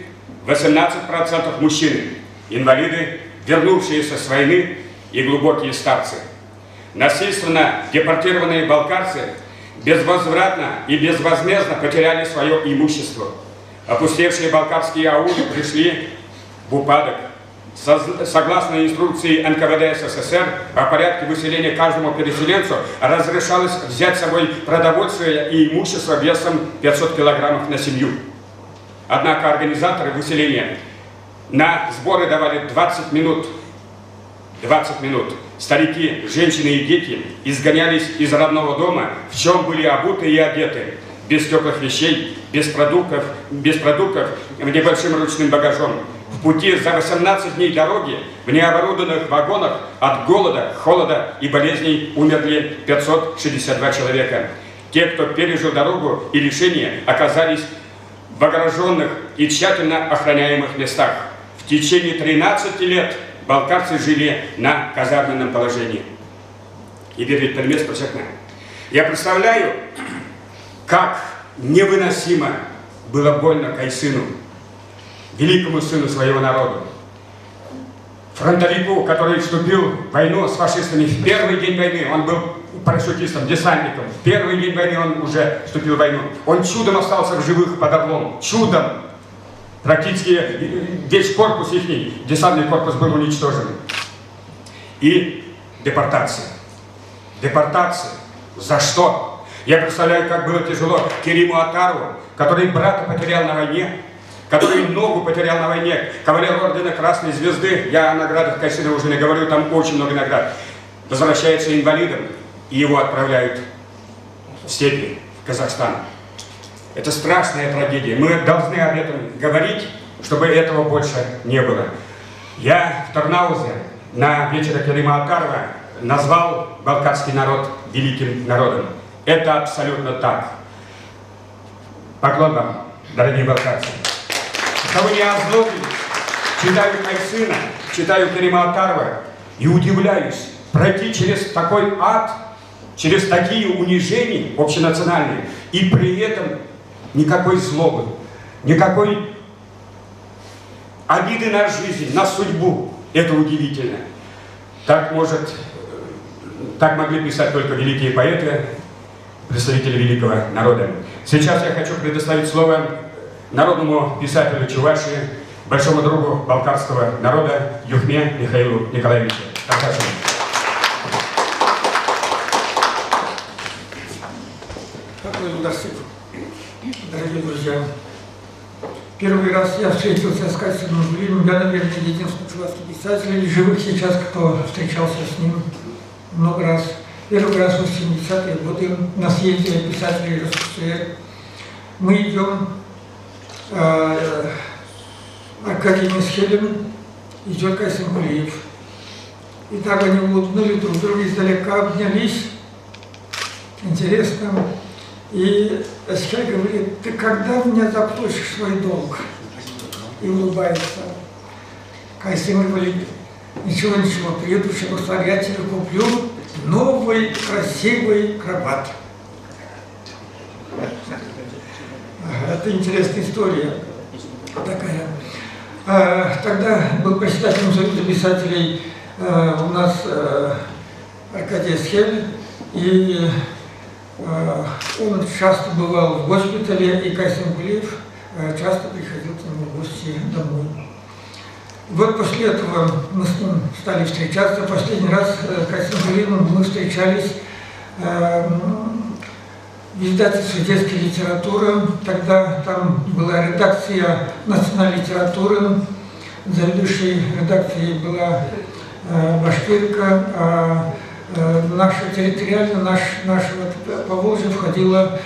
18% мужчины, инвалиды, вернувшиеся с войны и глубокие старцы. Насильственно депортированные балкарцы безвозвратно и безвозмездно потеряли свое имущество. Опустевшие балкарские аулы пришли в упадок. Согласно инструкции НКВД СССР о порядке выселения каждому переселенцу разрешалось взять с собой продовольствие и имущество весом 500 килограммов на семью. Однако организаторы выселения на сборы давали 20 минут. 20 минут. Старики, женщины и дети изгонялись из родного дома, в чем были обуты и одеты, без теплых вещей, без продуктов, небольшим ручным багажом. В пути за 18 дней дороги в необорудованных вагонах от голода, холода и болезней умерли 562 человека. Те, кто пережил дорогу и лишение, оказались в огражденных и тщательно охраняемых местах. В течение 13 лет балкарцы жили на казарменном положении. И верить Я представляю, как невыносимо Было больно Кайсыну, великому сыну своего народа. Фронтовику, который вступил в войну с фашистами в первый день войны, он был парашютистом, десантником. В первый день войны он уже вступил в войну. Он чудом остался в живых под Орлом. Чудом! Практически весь корпус их, десантный корпус был уничтожен. И депортация. Депортация. За что? Я представляю, как было тяжело Кериму Атарову, который брата потерял на войне, который ногу потерял на войне, кавалер ордена Красной Звезды, я о наградах Кайсына уже не говорю, там очень много наград, возвращается инвалидом, и его отправляют в степи, в Казахстан. Это страшная трагедия. Мы должны об этом говорить, чтобы этого больше не было. Я в Тарнаузе на вечере Керима Атарова назвал балкарский народ великим народом. Это абсолютно так. Поклон вам, дорогие балкарцы. Чтобы не озлобились, читаю Кайсына, читаю Керима Атарова и удивляюсь, пройти через такой ад, через такие унижения общенациональные, и при этом никакой злобы, никакой обиды на жизнь, на судьбу. Это удивительно. Так могли писать только великие поэты, представители великого народа. Сейчас я хочу предоставить слово народному писателю Чувашии, большому другу балкарского народа Юхме Михаилу Николаевичу Тарташеву. Дорогие друзья, первый раз я встретился с Кайсыном Гулиевым. Я, наверное, единственный чувашский писатель из живых сейчас, кто встречался с ним много раз. Первый раз в 80-е годы на съезде писателей РСФСР. Мы идем, Аркадий Месхелин, идет Кайсын Кулиев. И так они улыбнули друг друга, издалека обнялись. Интересно. И Эсхель говорит: ты когда мне заплатишь свой долг? И улыбается. Кайсын говорит: ничего, ничего, приеду в Чебоксар, я тебе куплю новый красивый кроват. Это интересная история такая. Тогда был председателем Союза писателей у нас Аркадий Эсхель, и он часто бывал в госпитале, и Кайсын Кулиев часто приходил к нему в гости домой. Вот после этого мы с ним стали встречаться. Последний раз с Кайсыном Кулиевым мы встречались в издательстве детской литературы. Тогда там была редакция национальной литературы. Заведующей редакцией была Башкирка. А наша территориально, наш вот, Поволжье входила,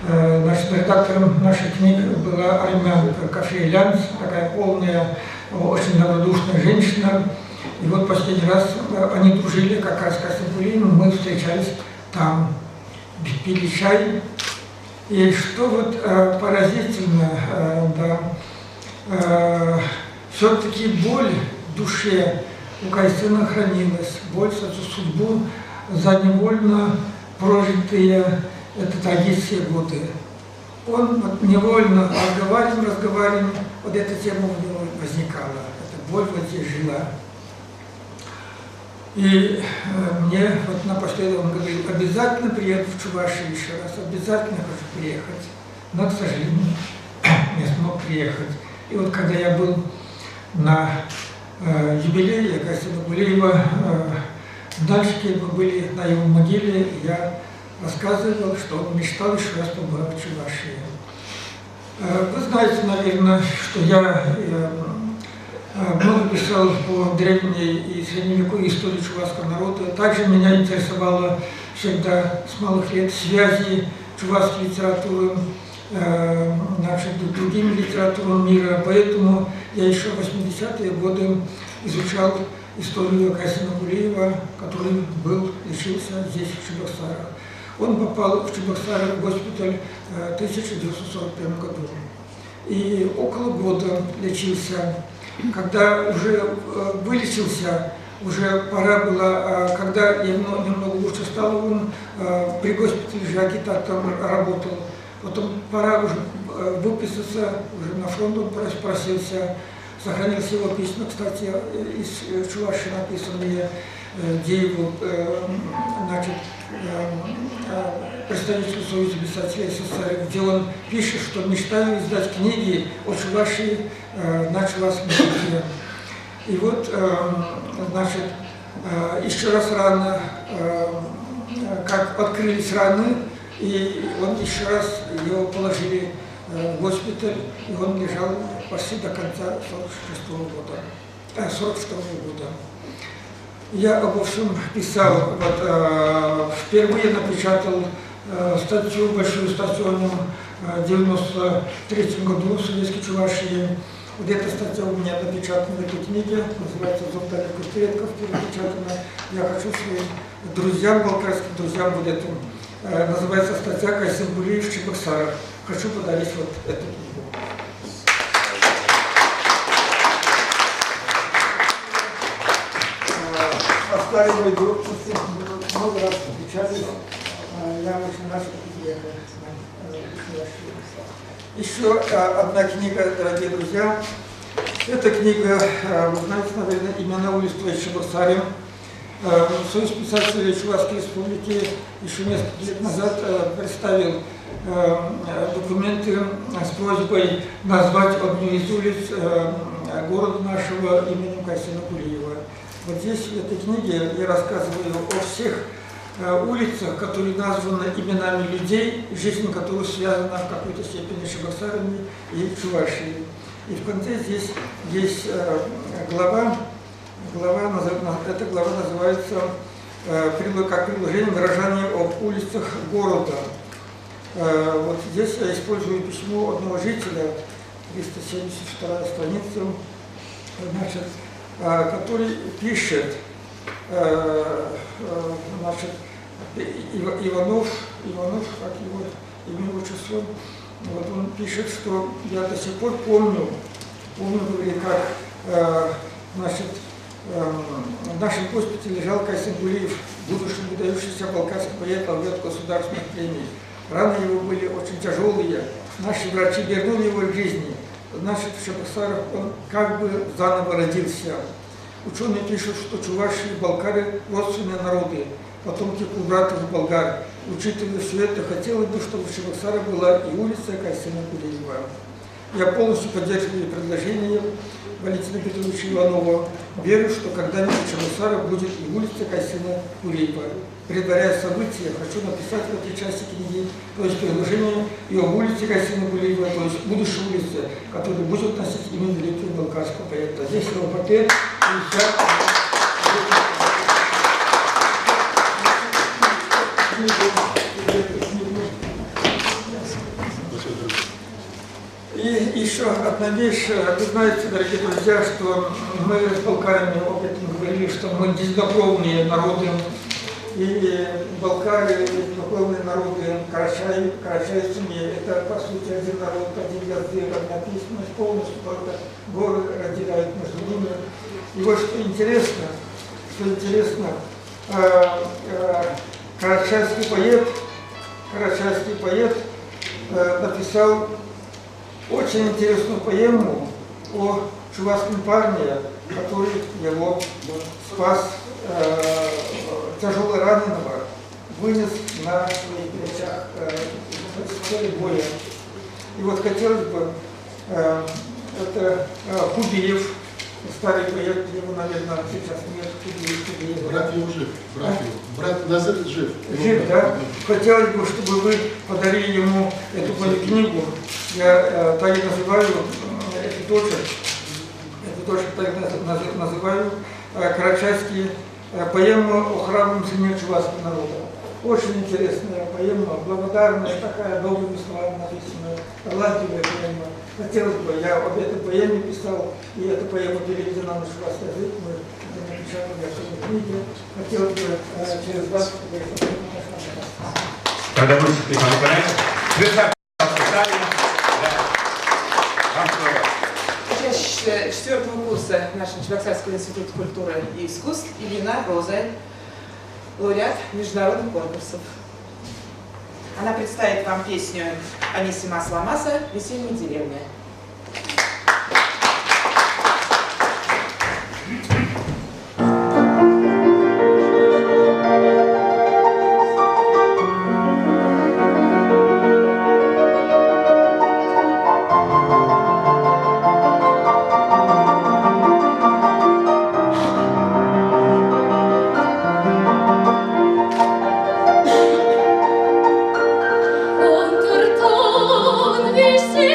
значит, редактором нашей книги была армянка Кафе Лянц, такая полная, очень добродушная женщина. И вот последний раз они дружили как раз с Кайсыном Кулиевым, мы встречались там, пили чай. И что вот поразительно, да, все-таки боль в душе у Кайсына хранилась, боль за судьбу, за невольно прожитые это трагические годы. Он вот невольно разговариваем, вот эта тема у него возникала, эта боль вот здесь жила. И мне вот напоследок он говорил: обязательно приеду в Чувашию еще раз, обязательно хочу приехать. Но, к сожалению, не смог приехать. И вот когда я был на юбилее Кайсына Кулиева, в Нальчике мы были на его могиле, и я рассказывал, что он мечтал еще раз побывать в Чувашии. Вы знаете, наверное, что я много писал по древней и средневековой истории чувашского народа. Также меня интересовало всегда с малых лет связи чувашской литературы, значит, другими литературами мира. Поэтому я еще в 80-е годы изучал историю Кайсына Кулиева, который был, лечился здесь, в Чебоксарах. Он попал в Чебоксары в госпиталь в 1941 году. И около года лечился. Когда уже вылечился, уже пора было, когда ему немного лучше стало, он при госпитале же агитатором работал. Потом пора уже выписаться, уже на фронт он просился. Сохранились его письма, кстати, из Чувашии написанные, где его, значит, представитель Союза писателей СССР, где он пишет, что мечтаю издать книги о Чувашии на чувашском языке. И вот, значит, еще раз рано, как открылись раны, и он еще раз его положили в госпиталь, и он лежал почти до конца 46 года, 42 года. Я обо всем писал, вот, впервые напечатал статью, большую статью о нем в 1993 году в Советской Чувашии. Вот эта статья у меня напечатана в этой книге, называется «Зов далеких предков», перепечатана. Я хочу своим друзьям, балкарским друзьям, вот эту, называется статья «Кайсын Гулиев в Чебоксарах». Хочу подарить вот эту книгу. Старый мой друг, много раз встречались, я очень рад, что приехал. Еще одна книга, дорогие друзья. Эта книга, вы знаете, наверное, «Имена улиц в Чебоксаре». Союз писателей Чувашской Республики еще несколько лет назад представил документы с просьбой назвать одну из улиц города нашего именем Кайсына Кулиева. Вот здесь, в этой книге, я рассказываю о всех улицах, которые названы именами людей, жизнь которых связана в какой-то степени с Чебоксарами и Чувашией. И в конце здесь есть глава, эта глава называется как приложение «Выражение об улицах города». Вот здесь я использую письмо одного жителя, 372 страница, значит, который пишет, значит, Иванов, как его имя, отчество, вот он пишет, что я до сих пор помню, говорит, как, значит, в нашем госпитале лежал Кайсын Гулиев, будущий выдающийся балкарский поэт, лауреат государственных премий. Раны его были очень тяжелые, наши врачи вернули его к жизни. Значит, в Чебоксарах он как бы заново родился. Ученые пишут, что чуваши и балкары – родственные народы, потомки кубратов болгар. Учитывая все это, хотелось бы, чтобы в Чебоксарах была и улица Кайсына Кулиева. Я полностью поддерживаю предложение Валентина Петровича Иванова. Верю, что когда-нибудь в Чебоксарах будет и улица Кайсына Кулиева. Предваряя события, хочу написать в этой части книги, то есть предложение и об улице Кайсына Кулиева, то есть будущей улице, которая будет носить имя великого балкарского поэта. Здесь его портрет. И еще одна вещь. Вы знаете, дорогие друзья, что мы с балкарами об этом говорили, что мы десятокровные народы. И балкары, десятокровные народы, карачайцами, это по сути один народ, один язык, одна письменность, полностью только горы разделяют между ними. И вот что интересно, карачайский поэт написал очень интересную поэму о чувашском парне, который его спас, тяжело раненого, вынес на своих плечах с поля боя. И вот хотелось бы, это Хубиев, старый поэт, его, наверное, сейчас нет, Хубиев. Брат его жив, брат Назар жив. Жив, да? Хотелось бы, чтобы вы подарили ему эту мою книгу. Я так и называю, этот очерк, так и называю, карачайские поэмы о храбром сыне чувашского народа. Очень интересная поэма, благодарная, такая, добрыми словами написанная, талантливая поэма. Хотелось бы, я об этой поэме писал, и эта поэма переведена на чувашский язык, мы это напечатали в своей книге. Хотелось бы через вас, чтобы эта поэма нашла на вас. Тогда будет Иван Николаевич. Учащийся 4-го курса нашего Чебоксарского института культуры и искусств Ильина Роза, лауреат международных конкурсов. Она представит вам песню Анисима Саламаса «Весенняя деревня». Унтӑртан вӗҫсе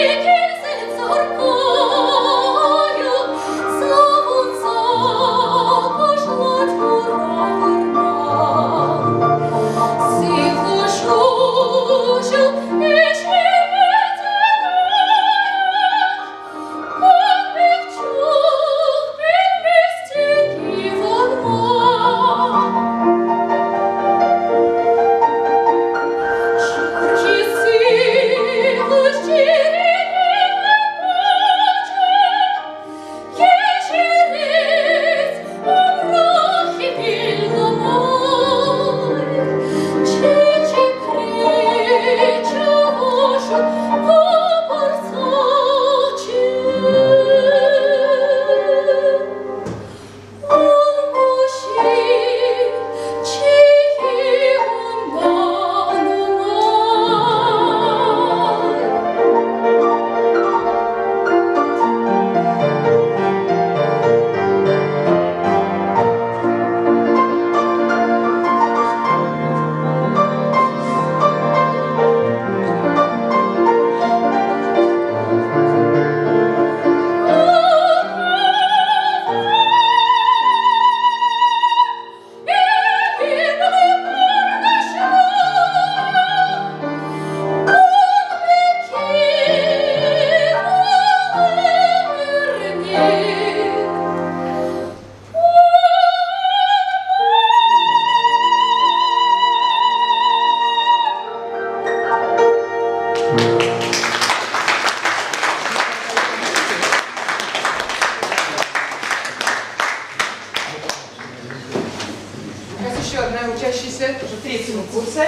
килсен Уже третьего курса,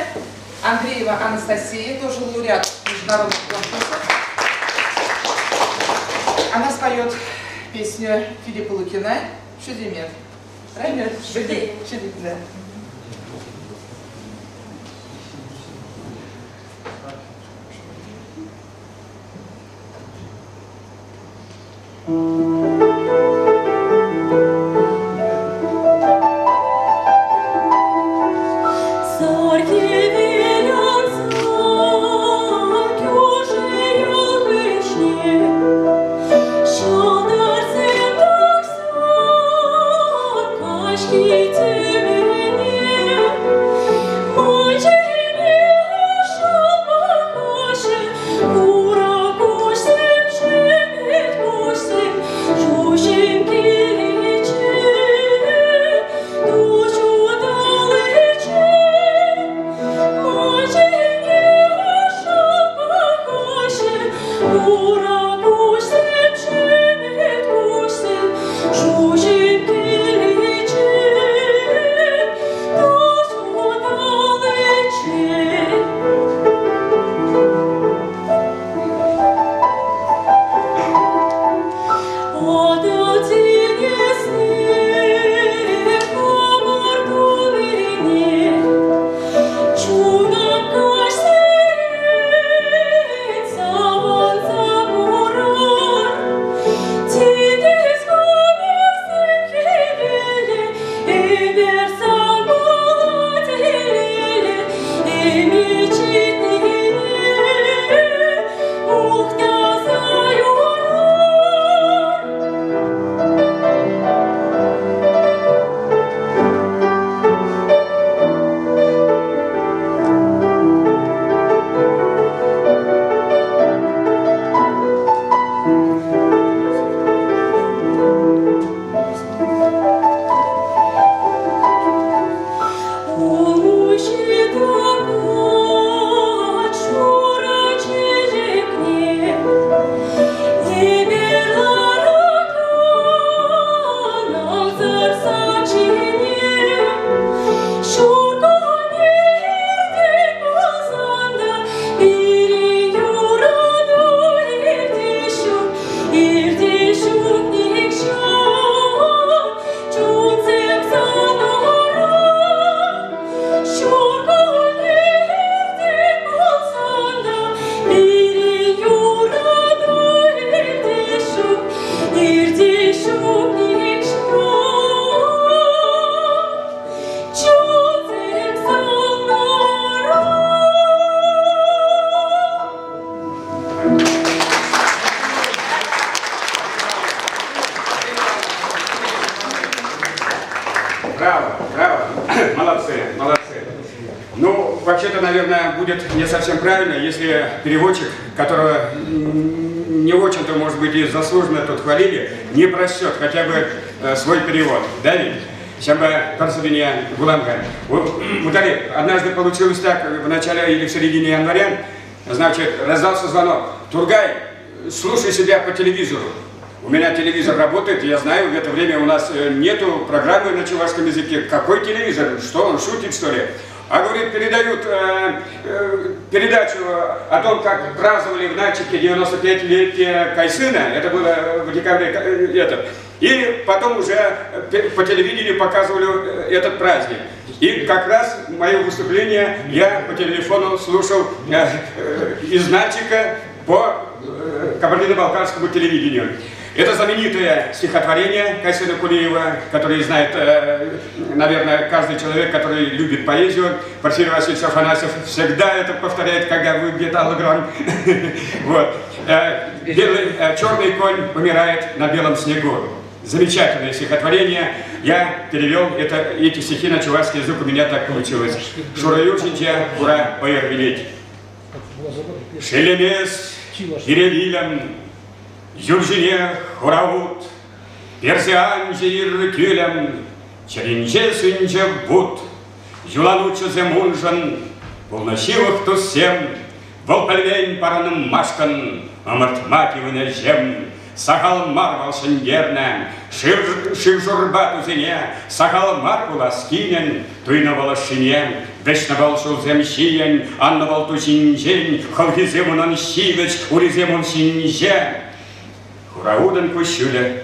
Андреева Анастасия, тоже лауреат международных конкурсов. Она споет песню Филиппа Лукина «Шудимет». Правильно? Шудимет, да. Улучи дорогу. будет не совсем правильно, если переводчик, которого не очень-то, может быть, и заслуженно тут хвалили, не прочтет хотя бы свой перевод. Да ведь? Ҫавӑнпа пӗр сӑввине вулам-ха. Утали, однажды получилось так, в начале или в середине января, значит, раздался звонок. Тургай, слушай себя по телевизору. У меня телевизор работает, я знаю, в это время у нас нету программы на чувашском языке. Какой телевизор? Что, он шутит, что ли? А говорит, передают передачу о том, как праздновали в Нальчике 95-летие Кайсына, это было в декабре, этот. И потом уже по телевидению показывали этот праздник. И как раз мое выступление я по телефону слушал из Нальчика по Кабардино-Балкарскому телевидению. Это знаменитое стихотворение Кайсына Кулиева, которое знает, наверное, каждый человек, который любит поэзию. Порфирий Васильевич Афанасьев всегда это повторяет, когда вы где-то аллограм. Вот. Черный конь умирает на белом снегу. Замечательное стихотворение. Я перевел эти стихи на чувашский язык, у меня так получилось. Шурӑ юр ҫинче хура ӑйӑр вилет. Шеллемест пире вилӗм, юр ҫине хура ут, персе анчӗ ир кӳлӗм, чӗринче сӳнчӗ вут. Юланутҫӑсем уншӑн пулнӑ ҫывӑх туссем, вӑл пӗлмен парӑнмашкӑн ӑмӑртма тивнӗ ҫем. Сахал мар вӑл ҫӗнтернӗ шыв-шурпа тусене, сахал мар пулас кинӗн туйнӑ вӑл ӑшшине, вӗҫнӗ вӑл ҫулсем ҫийӗн, аннӑ вӑл ту ҫинчен, хӑлхисем унӑн ҫивӗч, урисем ун ҫинҫе. Хура утӑн куҫҫулӗ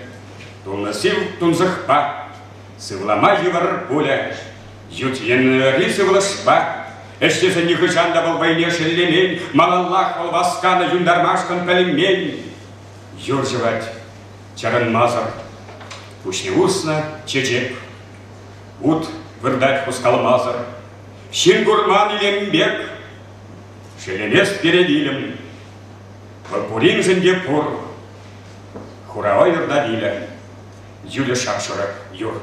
тулнӑ сив тунсӑхпа, сывлама йывӑр пулӗ. Ют енри сывлӑшпа ӗҫлесе нихӑҫан та вӑл вӑйне шеллемен, малаллах вӑл васканӑ юнтармашкӑн пӗлмен. Юр ҫӑвать чарӑнмасӑр, пуҫне уснӑ чечек. Ут выртать хускалмасӑр, ҫын курман илем пек. Шеллемест пире вилӗм, вӑл пуриншӗн те пур. Хура ӑйӑр та вилӗ, Юля шап-шурӑ юр.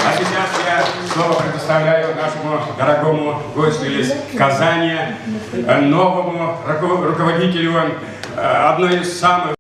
А сейчас я слово предоставляю нашему дорогому гостю из Казани, новому руководителю одной из самых